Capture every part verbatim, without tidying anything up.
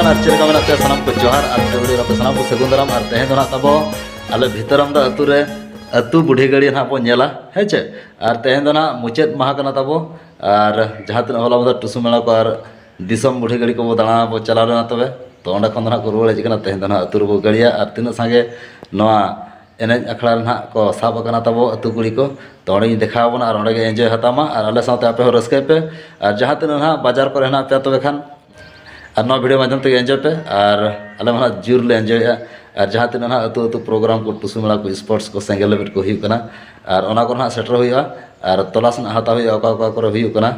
ᱟᱨ ᱪᱮᱫ ᱞᱮᱠᱟ ᱢᱮᱱᱟᱜ ᱯᱮᱭᱟ ᱥᱟᱱᱟᱢ ᱠᱚ? ᱡᱚᱦᱟᱨ᱾ ᱟᱨ ᱱᱤᱛᱚᱜ ᱵᱷᱤᱰᱤᱭᱳ ᱨᱮ ᱟᱯᱮ ᱥᱟᱱᱟᱢ ᱠᱚ ᱥᱟᱹᱜᱩᱱ ᱫᱟᱨᱟᱢ᱾ ᱟᱨ ᱛᱮᱦᱮᱧ ᱫᱚ ᱱᱟᱦᱟᱜ ᱛᱟᱵᱚ ᱟᱞᱮ ᱵᱷᱤᱛᱟᱹᱨᱟᱢᱫᱟ ᱟᱹᱛᱩ ᱨᱮ ᱟᱹᱛᱩ ᱵᱩᱰᱷᱤ ᱜᱟᱹᱲᱤ ᱱᱟᱦᱟᱜ ᱵᱚᱱ ᱧᱮᱞᱟ, ᱦᱮᱸ ᱪᱮ? ᱟᱨ ᱛᱮᱦᱮᱧ ᱫᱚ ᱱᱟᱦᱟᱜ ᱢᱩᱪᱟᱹᱫ ᱢᱟᱦᱟ ᱠᱟᱱᱟ ᱛᱟᱵᱚ᱾ ᱟᱨ ᱡᱟᱦᱟᱸ ᱛᱤᱱᱟᱹᱜ ᱦᱚᱞᱟ ᱢᱟᱫᱷᱮᱨ ᱴᱩᱥᱩ ᱢᱮᱞᱟ ᱠᱚ ᱟᱨ ᱫᱤᱥᱚᱢ ᱵᱩᱰᱷᱤ ᱜᱟᱹᱲᱤ ᱠᱚᱵᱚ ᱫᱟᱬᱟ ᱵᱚ ᱪᱟᱞᱟᱣ ᱞᱮᱱᱟ, ᱛᱚᱵᱮ ᱛᱚ ᱚᱸᱰᱮ ᱠᱷᱚᱱ ᱫᱚ ᱱᱟᱦᱟᱜ ᱠᱚ ᱨᱩᱣᱟᱹᱲ ᱦᱮᱡ ᱠᱟᱱᱟ᱾ ᱛᱮᱦᱮᱧ ᱫᱚ ᱱᱟᱦᱟᱜ ᱟᱹᱛᱩ ᱨᱮᱵᱚ ᱜᱟᱹᱲᱤᱭᱟ᱾ ᱟᱨ ᱛᱤᱱᱟᱹᱜ ᱥᱟᱸᱜᱮ ᱱᱚᱣᱟ ᱮᱱᱮᱡ ᱟᱠᱷᱲᱟ ᱨᱮ ᱱᱟᱦᱟᱜ ᱠᱚ ᱥᱟᱵ ᱟᱠᱟᱱᱟ ᱛᱟᱵᱚ ᱟᱹᱛᱩ ᱠᱩᱲᱤ ᱠᱚ, ᱛᱚ ᱚᱸᱰᱮᱧ ᱫᱮᱠᱷᱟᱣ ᱟᱵᱚᱱᱟ ᱟᱨ ᱚᱸᱰᱮ ᱜᱮ ᱮᱱᱡᱚᱭ ᱦᱟᱛᱟᱣ ᱢᱟ᱾ ᱟᱨ ᱟᱞᱮ ᱥᱟᱶᱛᱮ ᱟᱯᱮ ᱦᱚᱸ ᱨᱟᱹᱥᱠᱟᱹᱭ ᱯᱮ᱾ ᱟᱨ ᱡᱟᱦᱟᱸ ᱛᱤᱱᱟᱹᱜ ᱱᱟᱦᱟᱜ ᱵᱟᱡᱟᱨ ᱠᱚᱨᱮ ᱦᱮᱱᱟᱜ ᱯᱮᱭᱟ, ᱛᱚᱵᱮ ᱠᱷᱟᱱ ᱟᱨ ᱱᱚᱣᱟ ᱵᱷᱤᱰᱤᱭᱳ ᱢᱟᱫᱽᱫᱷᱚᱢ ᱛᱮᱜᱮ ᱮᱱᱡᱚᱭ ᱯᱮ᱾ ᱟᱨ ᱟᱞᱮ ᱢᱟ ᱱᱟᱦᱟᱜ ᱡᱳᱨ ᱞᱮ ᱮᱱᱡᱚᱭᱮᱫᱼᱟ᱾ ᱟᱨ ᱡᱟᱦᱟᱸ ᱛᱤᱱᱟᱹᱜ ᱱᱟᱦᱟᱜ ᱟᱹᱛᱩ ᱟᱹᱛᱩ ᱯᱨᱳᱜᱨᱟᱢ ᱠᱚ, ᱴᱩᱥᱩ ᱢᱮᱞᱟ ᱠᱚ, ᱥᱯᱳᱨᱴᱥ ᱠᱚ, ᱥᱮᱸᱜᱮᱞ ᱞᱟᱹᱜᱤᱫ ᱠᱚ ᱦᱩᱭᱩᱜ ᱠᱟᱱᱟ, ᱟᱨ ᱚᱱᱟ ᱠᱚᱨᱮ ᱱᱟᱦᱟᱜ ᱥᱮᱴᱮᱨ ᱦᱩᱭᱩᱜᱼᱟ᱾ ᱟᱨ ᱛᱚᱞᱟᱥ ᱱᱟᱦᱟᱜ ᱦᱟᱛᱟᱣ ᱦᱩᱭᱩᱜᱼᱟ ᱚᱠᱟ ᱚᱠᱟ ᱠᱚᱨᱮ ᱦᱩᱭᱩᱜ ᱠᱟᱱᱟ᱾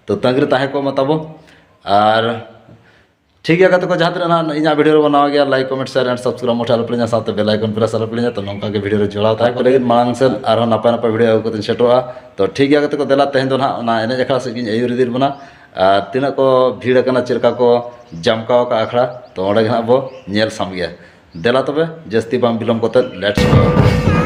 ᱛᱚ ᱛᱟᱺᱜᱤ ᱨᱮ ᱛᱟᱦᱮᱸ ᱠᱚᱜ ᱢᱟ ᱛᱟᱵᱚ᱾ ᱟᱨ ᱴᱷᱤᱠ ᱜᱮᱭᱟ ᱜᱟᱛᱮ ᱠᱚ, ᱡᱟᱦᱟᱸ ᱛᱤᱱᱟᱹᱜ ᱱᱟᱦᱟᱜ ᱤᱧᱟᱹᱜ ᱵᱷᱤᱰᱤᱭᱳ ᱨᱮᱵᱚᱱ ᱱᱟᱣᱟ ᱜᱮᱭᱟ, like, comment, share and subscribe ᱢᱚᱴᱷᱮ ᱟᱞᱚᱯᱮ ᱦᱤᱲᱤᱧᱟ, ᱥᱟᱶᱛᱮ ᱵᱮᱞ ᱟᱭᱠᱚᱱ ᱯᱨᱮᱥ ᱟᱞᱚᱯᱮ ᱦᱤᱲᱤᱧᱟ᱾ ᱛᱚ ᱱᱚᱝᱠᱟ ᱜᱮ ᱵᱷᱤᱰᱤᱭᱳ ᱨᱮ ᱡᱚᱲᱟᱣ ᱛᱟᱦᱮᱸ ᱠᱚ ᱞᱟᱹᱜᱤᱫ ᱢᱟᱲᱟᱝ ᱥᱮᱫ ᱟᱨᱦᱚᱸ ᱱᱟᱯᱟᱭ ᱱᱟᱯᱟᱭ ᱵᱷᱤᱰᱤᱭᱳ ᱟᱹᱜᱩ ᱠᱟᱛᱮᱧ ᱥᱮᱴᱮᱨᱚᱜᱼᱟ᱾ ᱛᱚ ᱴᱷᱤᱠ ᱜᱮᱭᱟ ᱜᱟᱛᱮ ᱠᱚ, ᱫᱮᱞᱟ ᱛᱮᱦᱮᱧ ᱫᱚ ᱱᱟᱦᱟᱜ ᱚᱱᱟ ᱮᱱᱮᱡ ᱟᱠᱷᱲᱟ ᱥᱮᱫ ᱜᱤᱧ ᱟᱹᱭᱩᱨ ᱤᱫᱤ ᱵᱚᱱᱟ᱾ ᱟᱨ ᱛᱤᱱᱟᱹᱜ ᱠᱚ ᱵᱷᱤᱲ ᱟᱠᱟᱱᱟ, ᱪᱮᱫ ᱞᱮᱠᱟ ᱠᱚ ᱡᱟᱢᱠᱟᱣ ᱟᱠᱟᱫ ᱟᱠᱷᱲᱟ, ᱛᱚ ᱚᱸᱰᱮ ᱜᱮ ᱱᱟᱦᱟᱜ ᱵᱚ ᱧᱮᱞ ᱥᱟᱢᱜᱮᱭᱟ᱾ ᱫᱮᱞᱟ ᱛᱚᱵᱮ ᱡᱟᱹᱥᱛᱤ ᱵᱟᱝ ᱵᱤᱞᱚᱢ ᱠᱟᱛᱮ, let's go᱾